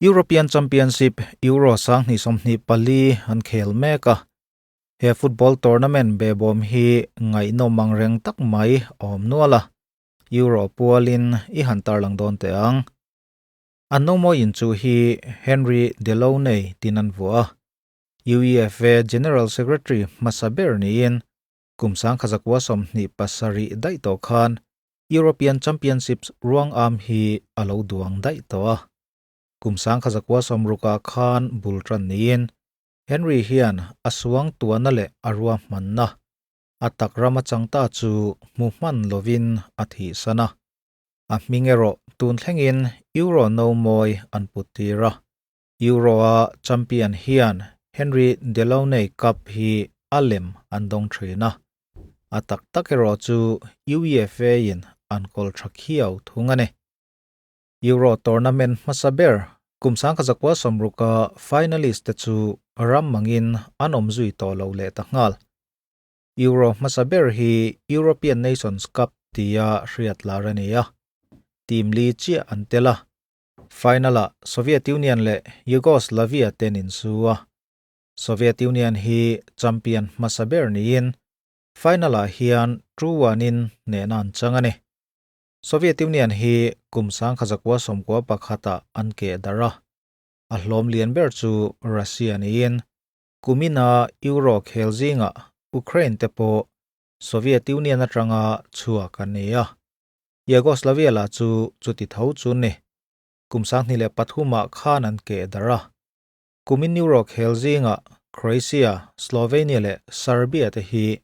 European Championship Euro 2024 an khel mek a. He football tournament behbawm hi ngaihnawm ang reng tak mai a awm nual a, Euro pualin i han tarlang dawn teh ang. An nomawi inchuh hi Henry Delaunay tin an vuah a, UEFA General Secretary hmasa ber niin kum 1927 daih tawh khan European Championships ruang am hi a lo duang daih tawh a. Kum 1960 ah khan bul tan niin Henry hian a suang tuahna leh a ruahmanna a tak ram a chang ta chu hmu hman lovin a thihsan a. A hming erawh tun thlengin Euro no mawi an put tir a. Euro-a champion hian Henry Delaunay Cup hi a lem an dawng thin a. A tak tak erawh chu UEFA-in an kawl tha khiau thung a ni. Euro tournament hmasa ber kum 1960-a finalist te chu ram mangin an awm zui tawh lo leh ta nghal. Euro hmasa ber hi European Nations Cup tia hriat lar a ni a, team li chiah an tel a. Final-ah Soviet Union leh Yugoslavia ten insu a. Soviet Union hi champion hmasa ber niin final-ah hian 2-1 in hnehna an chang a ni. Soviet Union hi kum 1991 ah an keh darh a, a hlawm lian ber chu Russia niin kumina Euro khel zingah Ukraine te pawh Soviet Union atanga chhuak an ni a, Yugoslavia lah chu chuti tho chu ni. Kum 2003 ah khan an keh darh a. Kumin Euro khel zingah Croatia, Slovenia leh Serbia te hi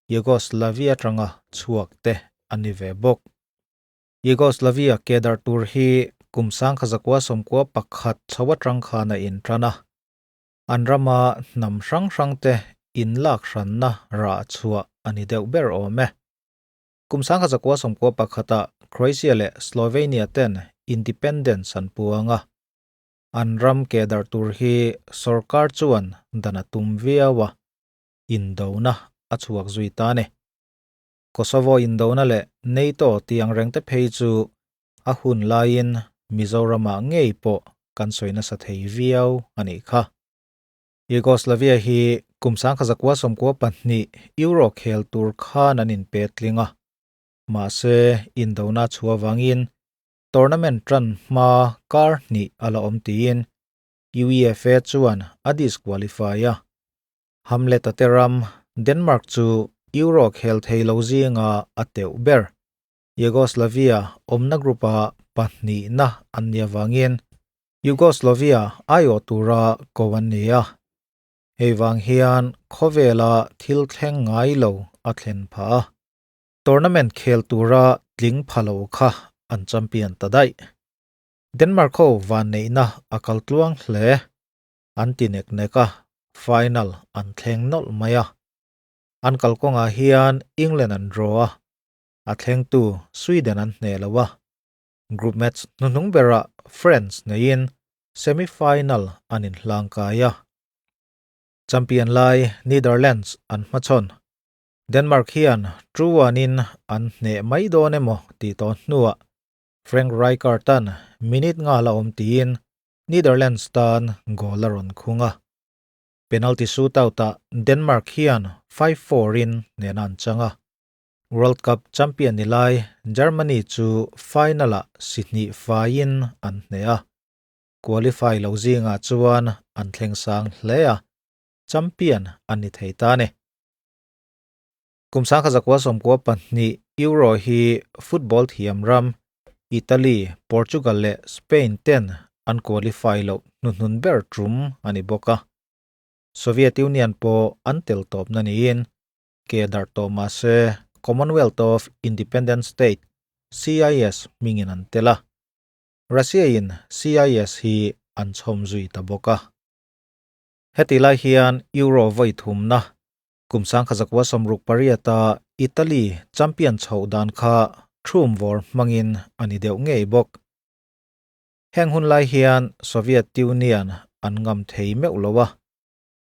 Yugoslavia atanga chhuak te an ni ve bawk. Yugoslavia ke darh tur hi kum 1991 chho atang khan a intan a. An rama hnam hrang hrang te inlak hranna rah chhuah a ni deuh ber awm e. Kum 1991 ah Croatia leh Slovenia ten independence an puang a. An ram ke darh tur hi sorkar chuan dan a tum viau a, indona a chhuak zui ta a ni. Kosovo indona leh NATO tih ang reng te phei chu a hun laiin Mizoramah ngei pawh kan sawi nasa thei viau a nih kha. Yugoslavia hi kum 1992 Euro khel tur khan an inpetling a, mahse indona chhuah avangin Tournament tan hma kar hnih a la awm tiin UEFA chuan a disqualify a. Hamlet-a te ram Denmark chu Euro khel thei lo zinga a teuh ber. Yugoslavia awmna group-a pahnihna an nih avangin Yugoslavia aiawh tura ko an ni a. Hei vang hian khawvela thil thleng ngai lo a thlen phah a. Tournament khel tura tling pha lo kha an champion ta daih. Denmark ho vanneihna a kal tluang hle. An ti nek nek a, final an thleng nawlh mai a. An kalkawngah hian England an draw a, a thlengtu Sweden an hneh lo a. Group match hnuhnung berah France neiin semi-final an inhlangkai a. Champion lai Netherlands an hmachhawn. Denmark hian 2-1 in an hneh mai dawn emaw tih tawh hnuah Frank Rijkaard-a'n minute nga la awm tiin Netherlands tan goal a rawn khung a. Penalty shootout-ah Denmark hian 5-4 in hnehna an chang a. World Cup champion ni lai Germany chu final-ah si hnih faiin an hneh a. Qualify lo zingah chuan an thleng sang hle a, champion an ni thei ta a ni. Kum 1992 Euro hi football thiam ram Italy, Portugal leh Spain ten an qualify loh hnuhnun ber tum a ni bawk a. Soviet Union pawh an tel tawpna niin ke darh tawh mah se Commonwealth of Independent State, CIS, hmingin an tel a. Russia-in CIS hi an chhawm zui ta bawk a. Heti lai hian Euro vawi thumna kum 1968 a Italy champion chhoh dan kha thum vawr hmangin a ni deuh ngei bawk. Heng hun lai hian Soviet Union an ngam thei meuh lo a,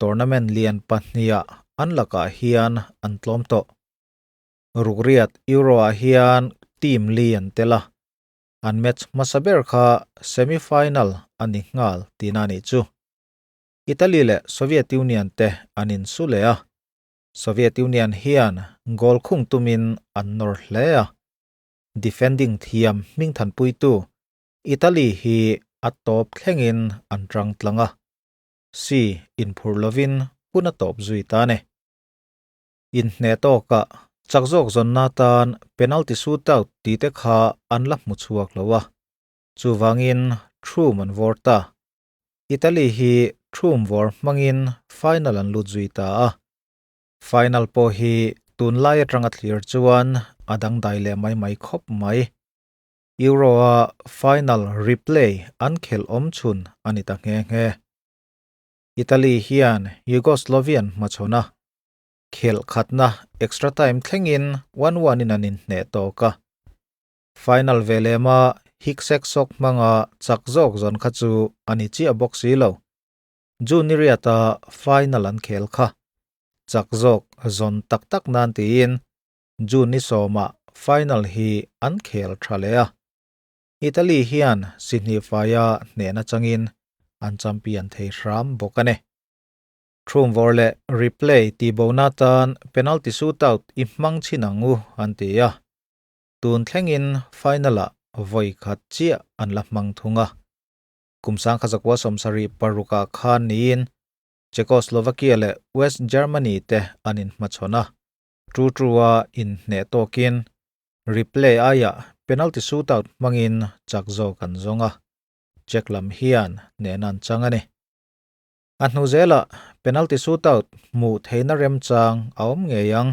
tournament lian pahniha an lakah hian an tlawm tawh. Rukriat Euro-ah hian team li an tel a. An match hmasa ber kha semi-final a ni nghal tihna a nih chu. Italy leh Soviet Union te an insu leh a. Soviet Union hian goal khung tumin an nawr hle a. Defending thiam hmingthanpuitu Italy hi a tawp thlengin an tang tlang a. Si inphurh lovin hun a tawp zui ta a ni. Inhneh tawkah chak zawk zawnna tan penalty shootout tih te kha an la hmu chhuak lo a, chuvangin thum an vawr ta. Italy hi thum vawr hmangin final an lut zui ta a. Final pawh hi tunlai atanga thlir chuan a dangdai leh mai mai khawp mai. Euro-a final replay an khelh awm chhun a ni ta nghe nghe. Italy hian Yugoslavian hmachhawn a, khelh khatna extra time thlengin 1-1 in an inhneh tawk a. Final ve lema hiksek sawk hmanga chak zawk zawn kha chu a ni chiah bawk si lo. June ni riata final an khel kha chak zawk zawn tak tak nan tiin June ni sawmah final hi an khel tha leh a. Italy hian Sihnih faia hnehna changin an champion thei hram bawk a ni. Thumvawr leh replay tihbohna atan penalty shootout i hmang chhin ang u an ti a. Tun thlengin final-ah vawi khat chiah an la hmang thung a. Kum sangkha zakua 76 ah khan niin Czechoslovakia leh West Germany te an inhmachhawn a. Chu chu-a inhneh tawkin replay aiah penalty shootout hmangin chak zawk an zawng a. Czech lam hian hnehna an chang a ni. A hnu zelah penalty shootout hmuh theihna remchang a awm ngei ang.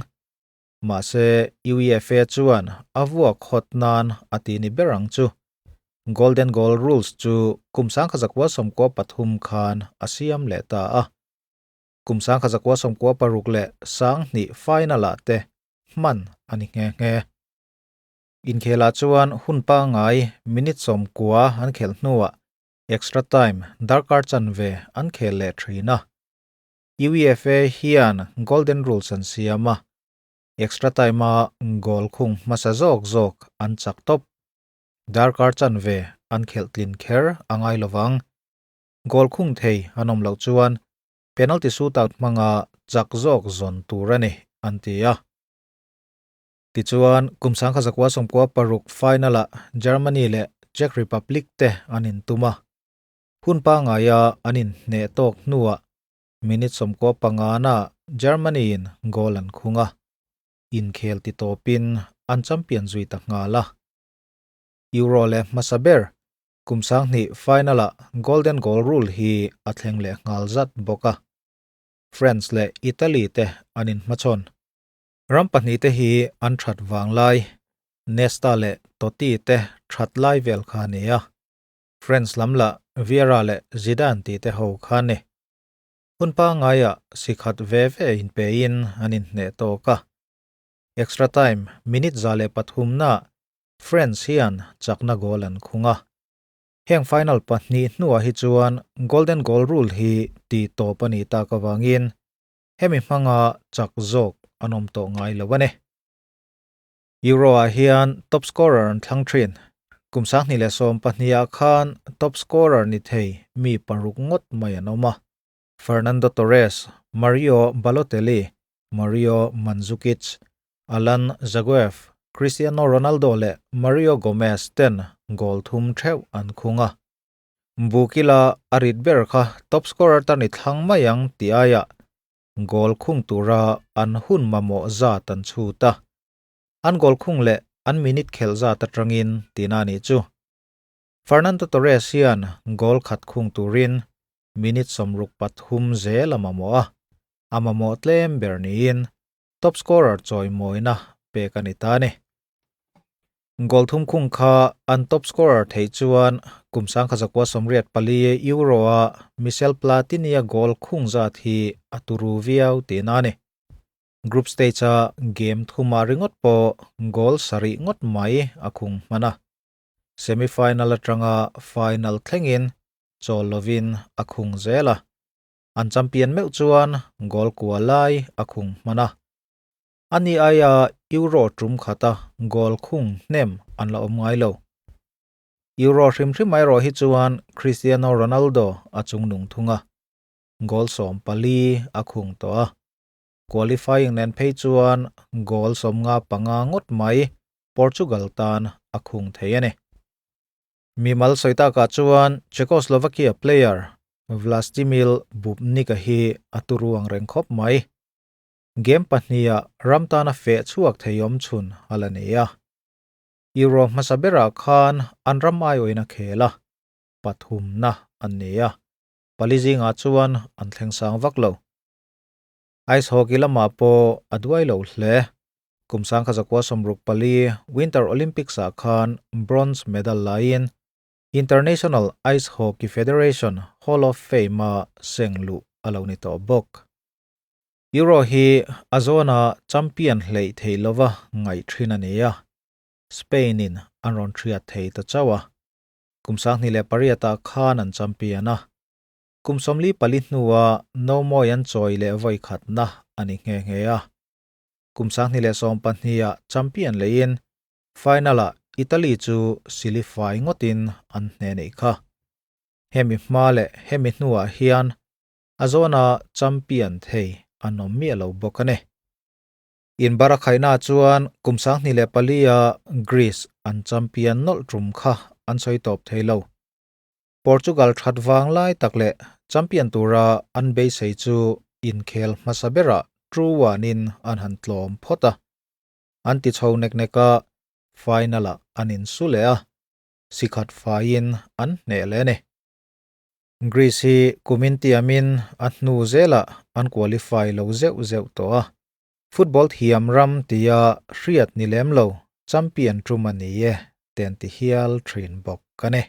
Mahse, UEFA chuan a vuak hawt nan a ti ni ber ang chu. Golden goal rules chu kum 1993 khan a siam leh ta a. Kum 1996 leh 2000 final-ah te hman a ni nghe nghe. Inkhelah chuan hun pangngai minute 90 an khelh hnuah extra time darkar chanve an khel leh thin a. UEFA hian golden rules an siam a, extra time-a goal khung hmasa zawk zawk an chak tawp. Darkar chanve an khelh tlin kher a ngai lovang. Goal khung thei an awm loh chuan penalty shootout hmanga chak zawk zawn tur a ni, an ti a. Tichuan, kum 1996 final-ah Germany leh Czech Republic te an intum a. Hun pangaia an inhneh tawk hnuah minute 95-naah Germany-in goal an khung a, inkhel ti tawpin an champion zui ta nghal a. Euro leh hmasa ber kum 2000 final-ah golden goal rule hi a thleng leh nghal zat bawk a. France leh Italy te an inhmachhawn. Ram pahnihte hi an that vang lai, Nesta leh Totti te that lai vel kha a ni a. France lam lah Vieira leh Zidane tih te ho kha a ni. Hun pangaiah si khat ve ve inpein an inhneh tawk a. Extra time minute 103 naah France hian chakna goal an khung a. Heng final pahnih hnuah hi chuan golden goal rule hi tih tawp a nih tak avangin hemi hmanga chak zawk an awm tawh ngai lo a ni. Euro-ah hian top scorer an thlang thin. Kum 2012 ah khan top scorer ni thei mi paruk ngawt mai an awm a. Fernando Torres, Mario Balotelli, Mario Mandzukic, Alan Dzagoev, Cristiano Ronaldo leh Mario Gomez ten goal thum theuh an khung a. Bukila a rit ber kha top scorer tan i thlang mai ang tih aiah goal khung tura an hun mamawh zat an chhut a. An goal khung leh an minute khelh zat atangin tihna a nih chu. Fernando Torres hian goal khat khung turin minute 63 zel a mamawh a, a mamawh tlem ber niin top scorer chawimawina pek a ni ta a ni. Goal thum khung kha an top scorer theih chuan kum 1984 Euro-a Michel Platini-a goal khung zat hi a turu viau tihna a ni. Group stage-a game thumah ringawt pawh goal sarih ngawt mai a khung hman a. Semi-final atanga final thlengin chawl lovin a khung zel a. An champion meuh chuan goal kua lai a khung hman a. Ani aia Euro tum khata goal khung hnem an la awm ngai lo. Euro hrim hrim erawh hi chuan Cristiano Ronaldo a chungnung thung a, goal 14 a khung tawh a. Qualifying nen phei chuan goal 55 ngawt mai Portugal tan a khung thei a ni. Mimal sawi takah chuan Czechoslovakia player Vlastimil Bubnik-a hi a turu ang reng khawp mai. Game pahniha ram tana feh chhuak thei awm chhun a la ni a. Euro hmasa berah khan an ram aiawhin a khel a, pathumna an ni a, pali zingah chuan an thleng sang vak lo. Ice hockey lamah pawh a duai lo hle. Kum 1964 Winter Olympics-ah khan bronze medal laiin International Ice Hockey Federation Hall of Fame-a seng luh a lo ni tawh bawk. Euro hi a zawna champion hleih theih lova ngaih thin a ni a, Spain-in an rawn hriat thei ta chauh a. Kum 2008-ah khan an champion a, kum 44 hnua nomawi an chawi leh vawi khatna a ni nghe nghe a. Kum 2012-ah champion leiin final-ah Italy chu silifai ngawtin an hne neih kha. Hemi hma leh hemi hnuah hian A zawna champion thei an awm miah lo bawk a ni. Inbarakhaihna chuan kum 2004-a Greece an champion nawlh tum kha an sawi tawp thei lo. Portugal that vang lai tak leh champion tura an beisei chu inkhel hmasa berah two one-in an han tlawm phawt a. An ti chho nek nek a, final-ah an insu leh a, sikhat faiin an hneh leh a ni. Greece hi kumin tiamin a hnu zelah an qualify lo zeuh zeuh tawh a, football thiam ram tia hriat ni lem lo champion tum a ni e, ten ti hial thin bawk a ni.